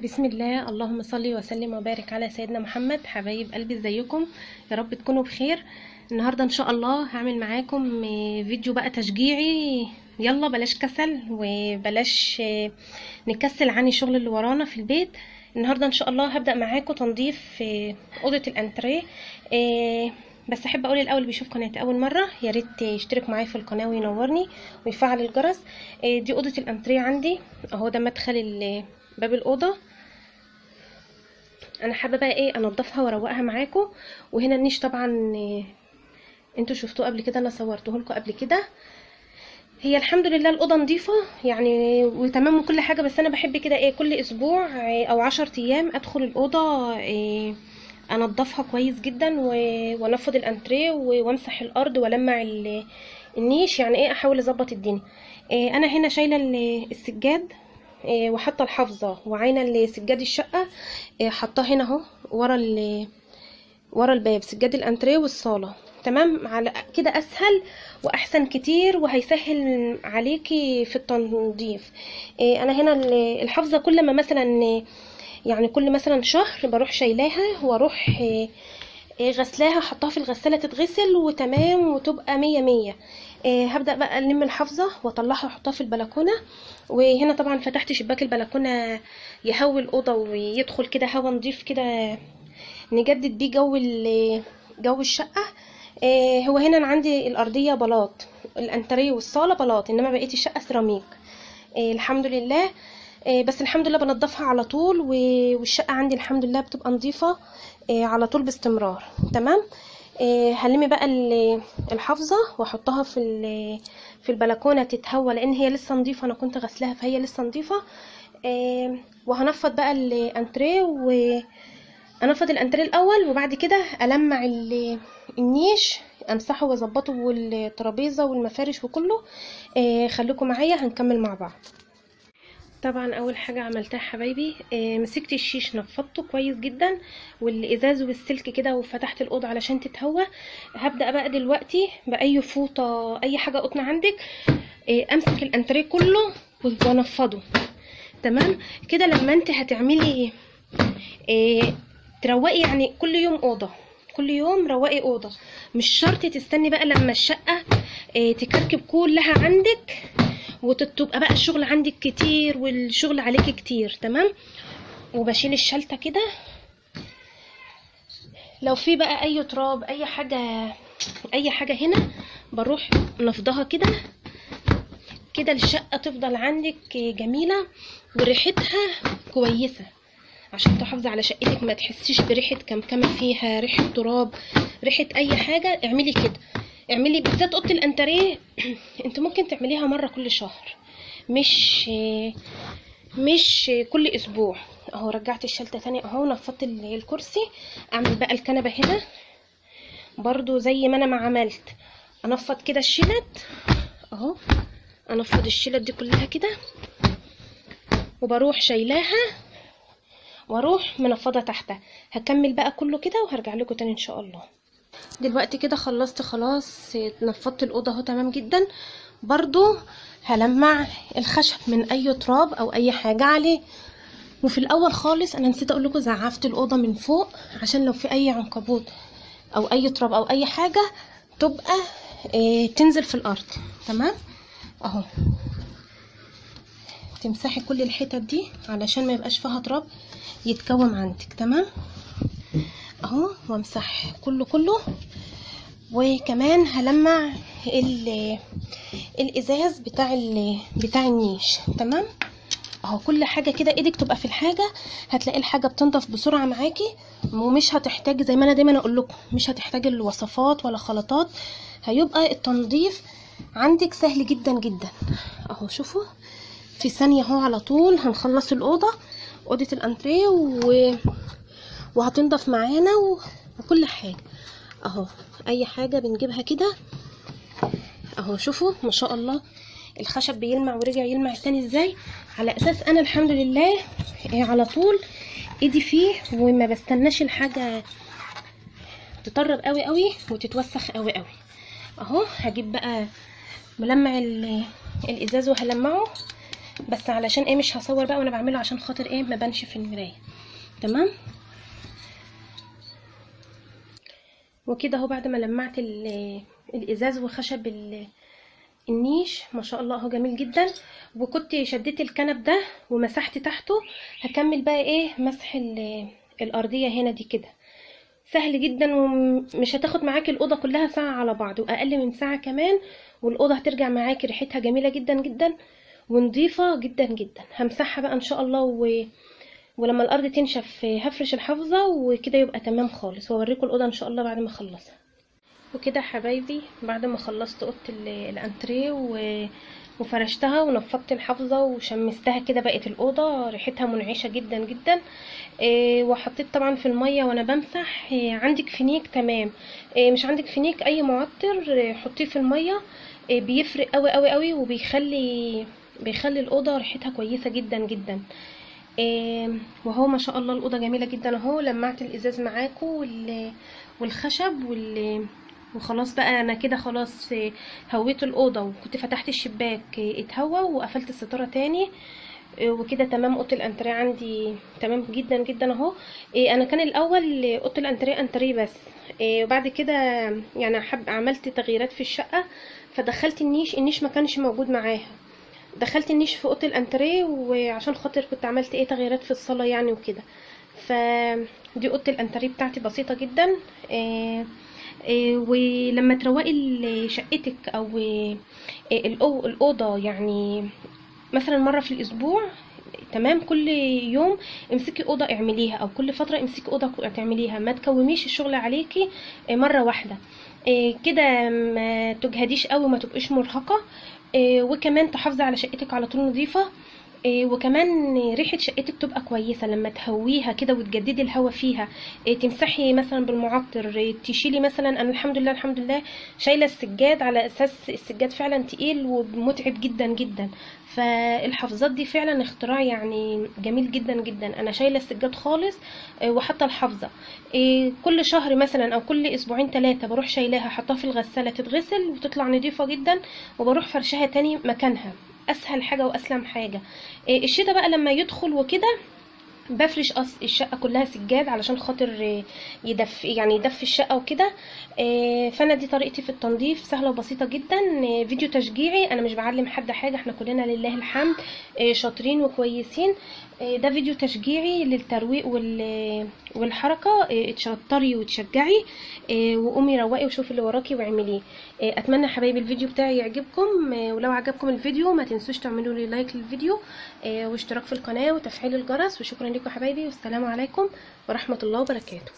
بسم الله، اللهم صل وسلم وبارك على سيدنا محمد. حبايب قلبي، ازيكم؟ يا رب تكونوا بخير. النهارده ان شاء الله هعمل معاكم فيديو بقى تشجيعي. يلا بلاش كسل وبلاش نكسل عن الشغل اللي ورانا في البيت. النهارده ان شاء الله هبدأ معاكم تنظيف اوضة الانتريه. بس احب اقول الاول، بيشوف قناتي اول مرة يا ريت يشترك معايا في القناة وينورني ويفعل الجرس. دي اوضة الانتريه عندي اهو، ده مدخل باب الاوضة. انا حابة بقى ايه انضفها واروقها معاكم. وهنا النيش طبعا انتوا شفتوه قبل كده، انا صورته لكم قبل كده. هي الحمد لله الاوضة نظيفة يعني وتمام وكل حاجة، بس انا بحب كده ايه كل اسبوع او 10 ايام ادخل الاوضة إيه انضفها كويس جدا وانفض الانتريه وامسح الارض والمع النيش، يعني ايه احاول اظبط الدنيا. إيه انا هنا شايله السجاد إيه وحاطه الحافظة وعينه لسجاد الشقة، إيه حاطاه هنا اهو ورا الباب، سجاد الانتريه والصاله. تمام، على كده اسهل واحسن كتير وهيسهل عليكي في التنظيف. إيه انا هنا الحافظة كل ما مثلا يعني كل مثلا شهر بروح شايلاها واروح غسلاها، حطها في الغسالة تتغسل وتمام وتبقى مية مية. هبدأ بقى ألم الحافظة واطلعها واحطها في البلكونة. وهنا طبعا فتحت شباك البلكونة يهوي الأوضة ويدخل كده هوا نضيف كده، نجدد بيه جو الشقة. هو هنا أنا عندي الأرضية بلاط، الأنتريه والصالة بلاط، إنما بقية الشقة سيراميك. الحمد لله. بس الحمد لله بنضفها على طول، والشقة عندي الحمد لله بتبقى نظيفة على طول باستمرار. تمام. هلم بقى الحافظة واحطها في البلكونة تتهوى، لان هي لسه نظيفة، انا كنت غسلاها فهي لسه نظيفة. وهنفض بقى الانتريه، وانفض الانتريه الاول وبعد كده المع النيش، امسحه واظبطه والترابيزة والمفارش وكله. خليكم معايا هنكمل مع بعض. طبعا اول حاجة عملتها حبايبي مسكت الشيش نفضته كويس جدا والازاز والسلك كده، وفتحت الاوضة علشان تتهوى. هبدا بقى دلوقتي باي فوطه، اي حاجة قطن عندك، امسك الانتريه كله وانفضه. تمام كده. لما انت هتعملي تروقي يعني كل يوم اوضة، كل يوم روقي اوضة، مش شرط تستني بقى لما الشقة تكركب كلها عندك وتبقى بقى الشغل عندك كتير والشغل عليكي كتير. تمام. وبشيل الشلته كده، لو في بقى اي تراب اي حاجة اي حاجة هنا بروح نفضها كده كده. الشقة تفضل عندك جميلة وريحتها كويسة، عشان تحافظي على شقتك ما تحسيش بريحه كمكمه فيها، ريحه تراب، ريحه اي حاجة. اعملي كده، اعملي بالذات اوضة الانتريه انت ممكن تعمليها مرة كل شهر، مش كل اسبوع. اهو رجعت الشلته تاني اهو، نفضت الكرسي. اعمل بقى الكنبة هنا برضو زي ما انا ما عملت، انفض كده الشلت اهو، انفض الشلت دي كلها كده، وبروح شايلاها واروح منفضه تحتها. هكمل بقى كله كده وهرجع لكم تاني ان شاء الله. دلوقتي كده خلصت خلاص، نفضت الاوضة اهو تمام جدا. برضو هلمع الخشب من اي تراب او اي حاجة عليه. وفي الاول خالص انا نسيت اقول لكم زعفت الاوضة من فوق عشان لو في اي عنكبوت او اي تراب او اي حاجة تبقى تنزل في الارض. تمام اهو، تمسحي كل الحتت دي علشان ما يبقاش فيها تراب يتكوم عندك. تمام اهو، وامسح كله كله. وكمان هلمع الازاز بتاع النيش. تمام اهو، كل حاجة كده ايدك تبقى في الحاجة، هتلاقي الحاجة بتنضف بسرعة معاكي، ومش هتحتاج زي ما انا دايما اقول لكم مش هتحتاج الوصفات ولا خلطات، هيبقى التنظيف عندك سهل جدا جدا. اهو شوفوا في ثانية اهو على طول هنخلص الاوضة، اوضة الانتريه، وهتنضف معانا وكل حاجة اهو. اي حاجة بنجيبها كده اهو. شوفوا ما شاء الله الخشب بيلمع ورجع يلمع تاني ازاي. على اساس انا الحمد لله على طول ايدي فيه وما بستناش الحاجة تطرب قوي قوي وتتوسخ قوي قوي. اهو هجيب بقى ملمع الازاز وهلمعه. بس علشان ايه مش هصور بقى وانا بعمله عشان خاطر ايه ما بانش في المراية. تمام. وكده اهو بعد ما لمعت الازاز وخشب النيش ما شاء الله اهو جميل جدا. وكنت شديت الكنب ده ومسحت تحته. هكمل بقى ايه مسح الارضية هنا دي كده. سهل جدا ومش هتاخد معاكي الاوضة كلها ساعة على بعض، واقل من ساعة كمان، والاوضه هترجع معاكي ريحتها جميلة جدا جدا ونضيفه جدا جدا. همسحها بقى ان شاء الله، ولما الارض تنشف هفرش الحافظة وكده يبقى تمام خالص، واوريكم الاوضة ان شاء الله بعد ما اخلصها. وكده حبايبي بعد ما خلصت اوضة الانتريه وفرشتها ونفضت الحافظة وشمستها كده، بقت الاوضة ريحتها منعشه جدا جدا. وحطيت طبعا في المية وانا بمسح. عندك فينيك تمام، مش عندك فينيك اي معطر حطيه في المية، بيفرق قوي قوي قوي، وبيخلي الاوضة ريحتها كويسة جدا جدا. وهو ما شاء الله الاوضة جميلة جدا اهو. لمعت الازاز معاكم والخشب وخلاص بقى انا كده خلاص هويت الاوضة، وكنت فتحت الشباك اتهوى وقفلت الستارة تاني وكده تمام. اوضة الانتريه عندي تمام جدا جدا اهو. انا كان الاول اوضة الانتريه انتريه بس، وبعد كده يعني عملت تغييرات في الشقة، فدخلت النيش. النيش ما كانش موجود معاها، دخلت النيش في اوضة الانتريه، وعشان خاطر كنت عملت ايه تغييرات في الصاله يعني وكده. فدي اوضة الانتريه بتاعتي بسيطة جدا. ولما تروقي شقتك او الاوضة يعني مثلا مرة في الاسبوع تمام، كل يوم امسكي اوضة اعمليها، او كل فترة امسكي اوضة تعمليها، ما تكوميش الشغل عليكي مرة واحدة كده، ما تجهديش قوي وما تبقيش مرهقة، وكمان تحافظي على شقتك على طول نظيفة، وكمان ريحه شقتك تبقى كويسة لما تهويها كده وتجددي الهوا فيها، تمسحي مثلا بالمعطر، تشيلي مثلا. انا الحمد لله الحمد لله شايله السجاد، على اساس السجاد فعلا تقيل ومتعب جدا جدا، فالحافظات دي فعلا اختراع يعني جميل جدا جدا. انا شايله السجاد خالص وحاطه الحافظة كل شهر مثلا او كل اسبوعين ثلاثة بروح شايلاها حطها في الغسالة تتغسل وتطلع نظيفة جدا، وبروح فرشها تاني مكانها. اسهل حاجة واسلم حاجة. الشتا بقى لما يدخل وكده بفرش الشقة كلها سجاد علشان خاطر يدفي، يعني يدفي الشقة وكده. فانا دي طريقتي في التنظيف، سهلة وبسيطة جدا. فيديو تشجيعي، انا مش بعلم حد حاجة، احنا كلنا لله الحمد شاطرين وكويسين. ده فيديو تشجيعي للترويق والحركة، اتشطري وتشجعي وقومي روقي وشوفي اللي وراكي واعمليه. اتمنى حبايبي الفيديو بتاعي يعجبكم، ولو عجبكم الفيديو ما تنسوش تعملوا لي لايك للفيديو واشتراك في القناة وتفعيل الجرس. وشكرا لكم حبايبي، والسلام عليكم ورحمة الله وبركاته.